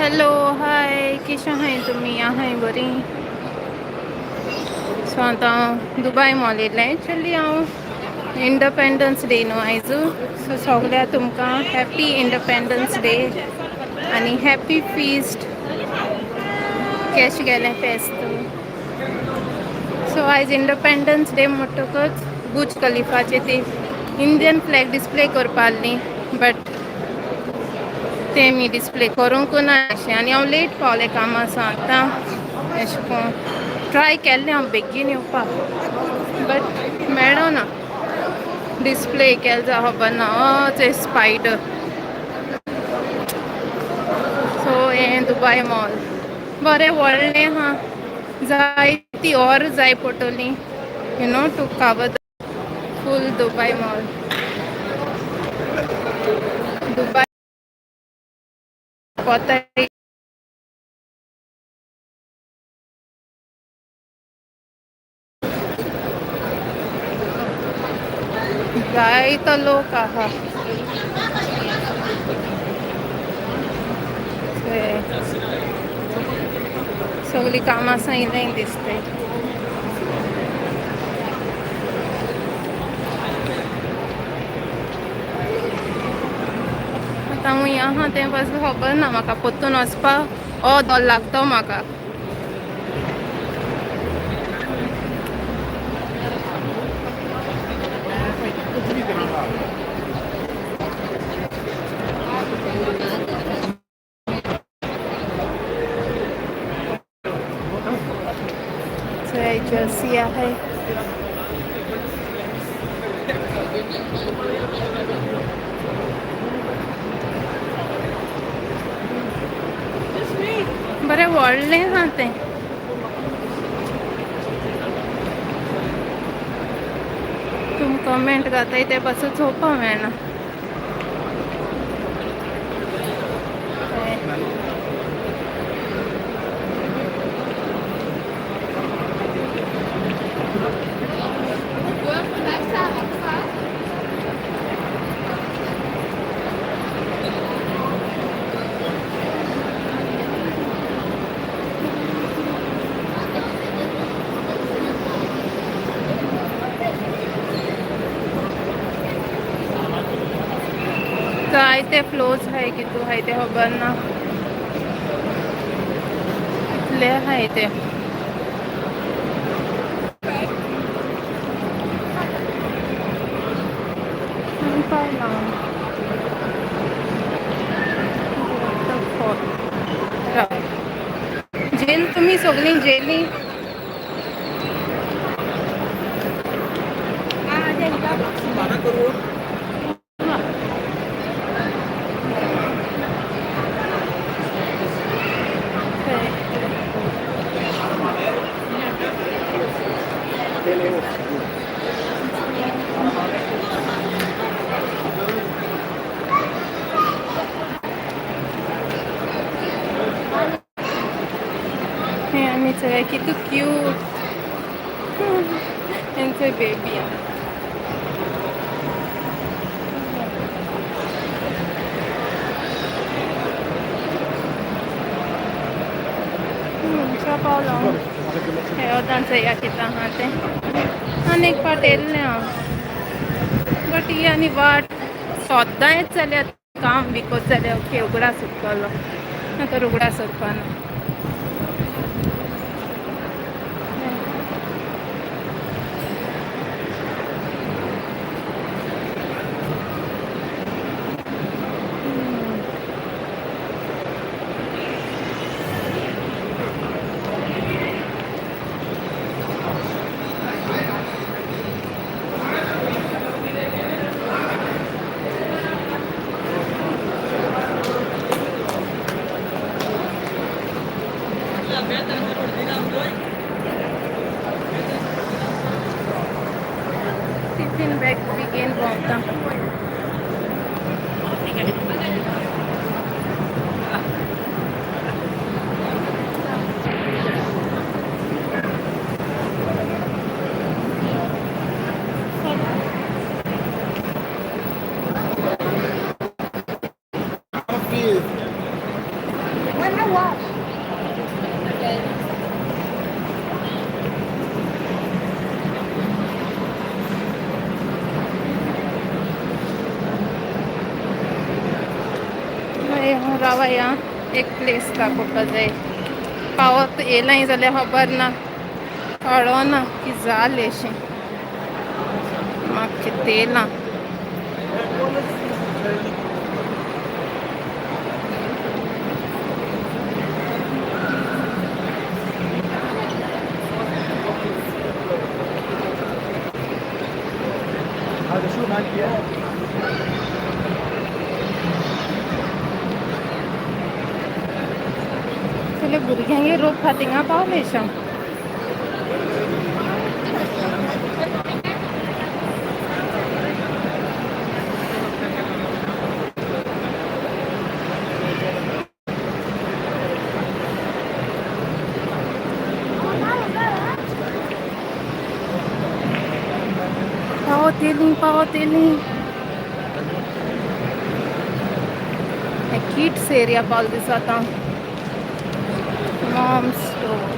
Hello hi केश आहाय तुमी आहाय बरी. सो आतां दुबाय मॉल येयलें. एक्चुली हांव इंडिपेंडन्स डे न्हू आयजू. सो सगळ्या तुमकां हॅप्पी इंडिपेंडन्स डे आनी हॅप्पी फिस्ट. केश गेलें फेस्त. सो आयज इंडिपेंडन्स डे म्हणटकच बुर्ज खलिफाचे ती इंडियन फ्लॅग डिस्प्ले करपा आहली, बट ते मी डिस्प्ले करूंक ना अशें. आनी हांव लेट पावलें कामा सावन आतां. अशें करून ट्राय केल्लें हांव बेगीन येवपाक, बट मेळना डिस्प्ले केल जा खबर ना. ते स्पायडर. सो हें दुबाय मॉल बरें व्हडलें आहा, जायती ऑर जाय पडटली you know to cover the full Dubai Mall. Dubai कोताय जायतो लोक आहा. सगळीं कामां येयलाय दिसताय. आतां हूंय आहा तें पासून खबर ना म्हाका. परतून वचपाक अर्द वर लागतो म्हाका. थंय जर्सी आहाय. बरें व्हडलें आहा तें. तुमी कमेंट घाताय ते पासून चोवपा मेळना. जायते फ्लोर्स आहाय, कितू आहाय ते खबर ना, कितले आहाय ते. पावला वॉटरफॉल. जेल तुमी सगळीं जेली. हे आनी चोया कितू क्यूट हेंचो बेबी आहा. पावलो हांव. हे आतां चोया कितें आहा तें. आनी एक फावट येयल्लें हांव, बट ही आनी वाट सद्दां येत जाल्यार काम विकत जाल्यार ओके उगडास उरतलो, ना तर उगडास उरपाना. टिफिन बॅग बी घेवन भोंवता. रावया एक प्लेस दाखोवपा जाय. पावत येयलाय जाल्यार खबर ना, कळना की जालें अशें. म्हाका चिंतयलां. هذا شو معك اياه؟ जाल्यार भुरग्यांक रोप थिंगा पावलें अशें. पावत येयलीं, पावत येयलीं. किड्स एरिया पावल दिसता आतां. Mom store.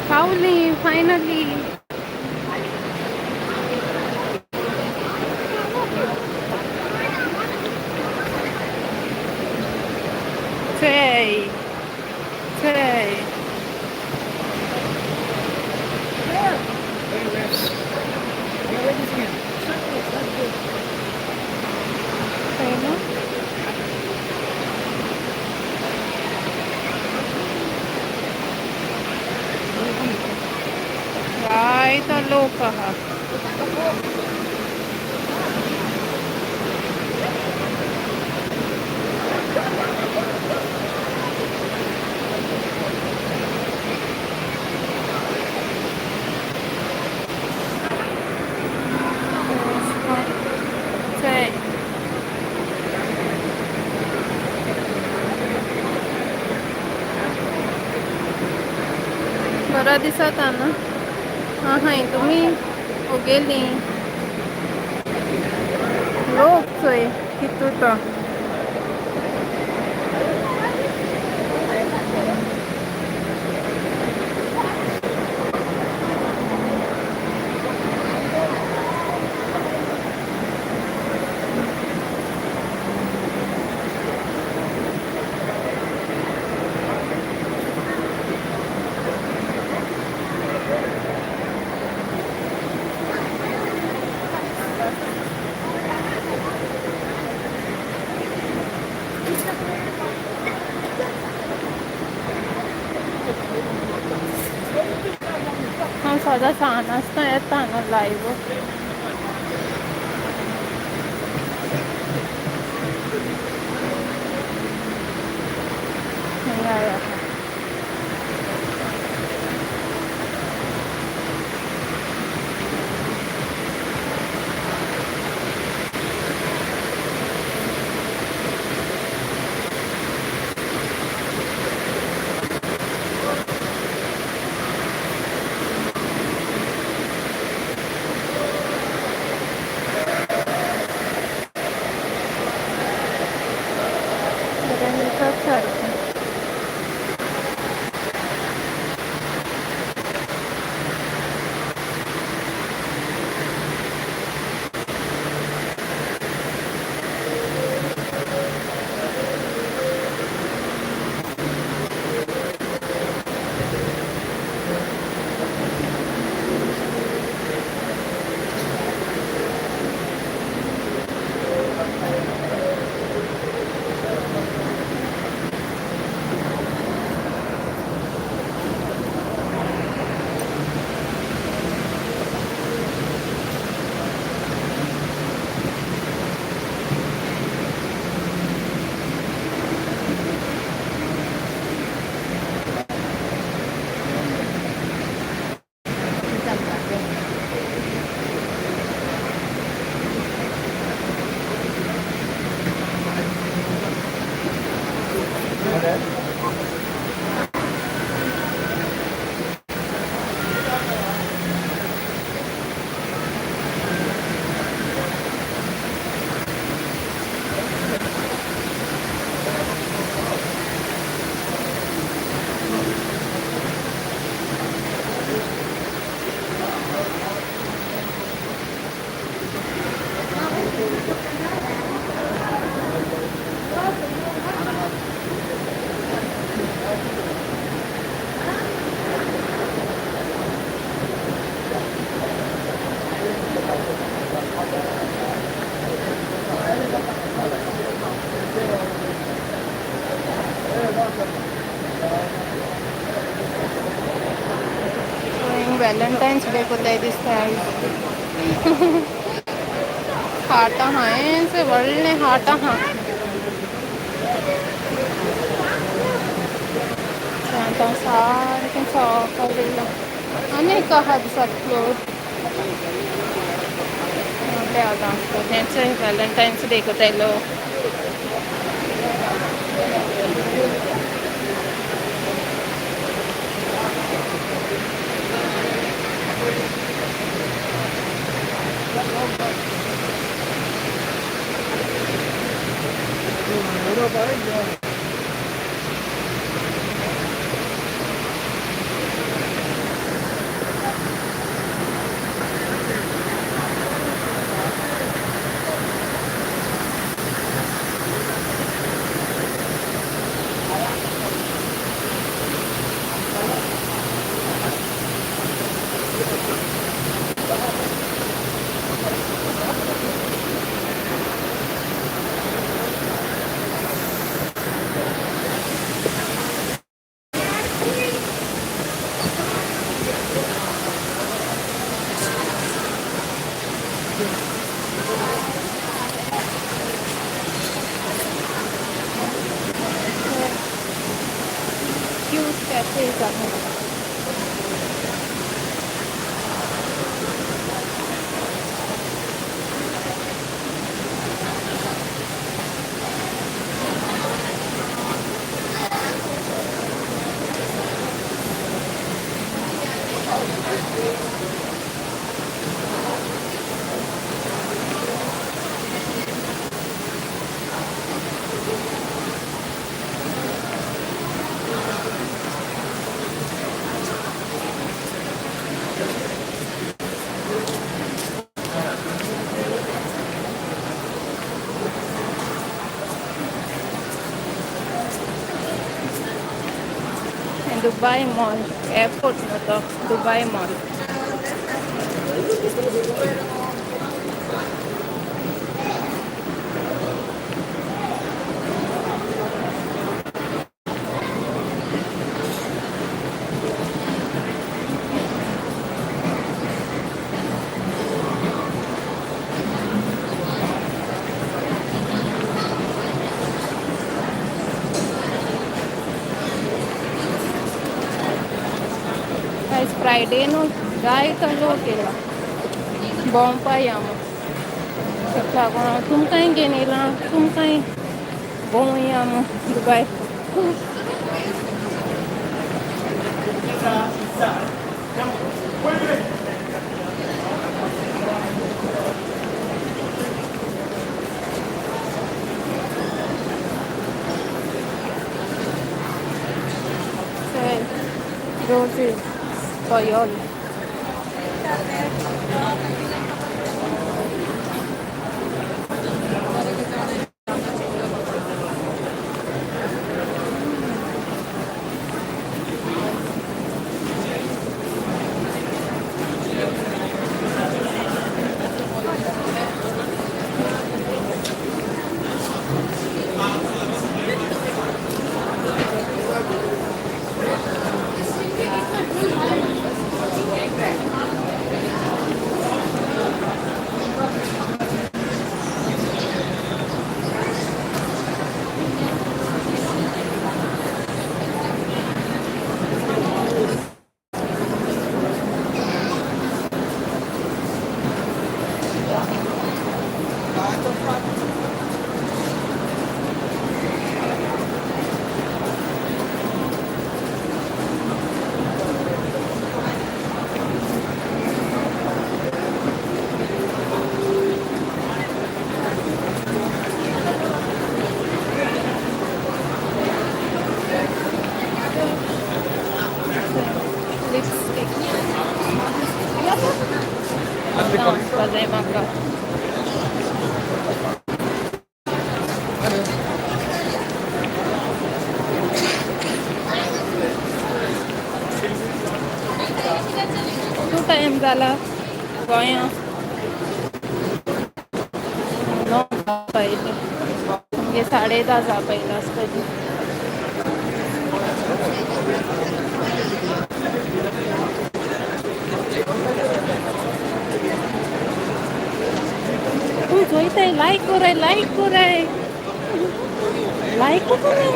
पावली फायनली. चय चय. चय न्हू. जायतो लोक आहा. चय. बरो दिसता न्हू. आहाय तुमी उगेली. लोक चोय कितू तो. हांव सदां सान आसतना येता हांगा लायव्ह. हांगा आहा. व्हॅलेंटायन्स डे कोताय दिसता आयज. हार्ट आहा, हेंच व्हडलें हार्ट आहा. आतां सारकें सकयल येयलां. आनी एक आहा दिसता फ्लोर. ते आतां हेंच व्हॅलेंटायन्स डे कोताय लोक. क्यूट कॅफेज आहा. दुबई मॉल, एअरपोर्ट न्हू तो, दुबई मॉल. आयज फ्रायडे न्हू, जायतो लोक येयला भोंवपा या म्हूण. ताका लागून तुमकांय घेवन येयलां, तुमकांय भोंवया म्हूण Dubai. Roses for y'all. Lipstick. आतां वचपा जाय म्हाका. टू टायम जाला गोंया 9 जावपा येयली, म्हणजे 10:30 जावपा येयला आसतली. तूं चोयताय लायक कोराय लायक कोराय लायक कोराय.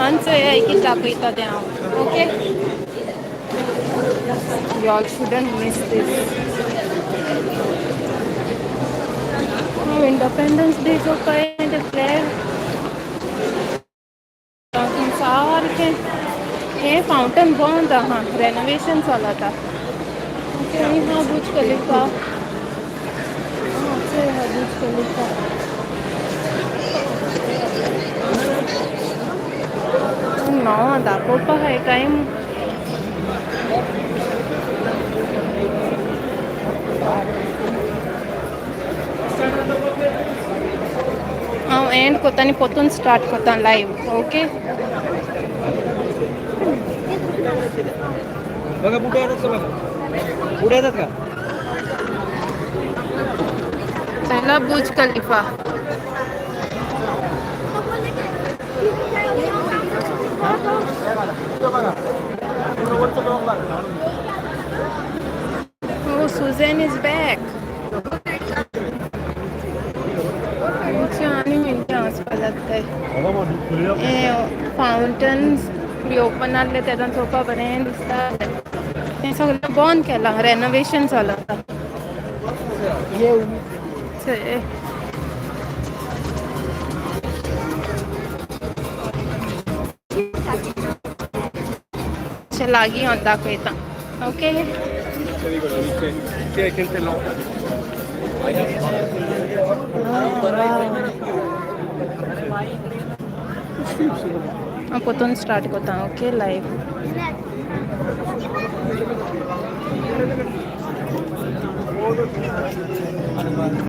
आमचो कितें दाखयता तें हांव. Okay, you all shouldn't miss this. Independence Day जो काय ते फ्लॅग सारकें हें फावंटन बंद आहा, रेनोवेशन चलता. ओके, आनी हा बुर्ज खलिफा, चोय हा बुर्ज खलिफा. ना दाखोवपाक हाय काय. हांव एंड कोता आनी पोतून स्टार्ट कोता लायव. ओके. बघा पुढे येतात का, बघा पुढे येतात का. पहला बुर्ज खलीफा. Oh, Suzanne is back. आनी खंयच्या वचपा जाता. हें फावंटन्स बी ओपन आहले तेन्ना चोवपा बरें दिसता. तें सगळें बंद केलां, रेनोवेशन चलता. चोय अशें लागीं हांव दाखयता. Okay. Sí, hay gente loca. हांव पोतून स्टार्ट कोता. Okay live.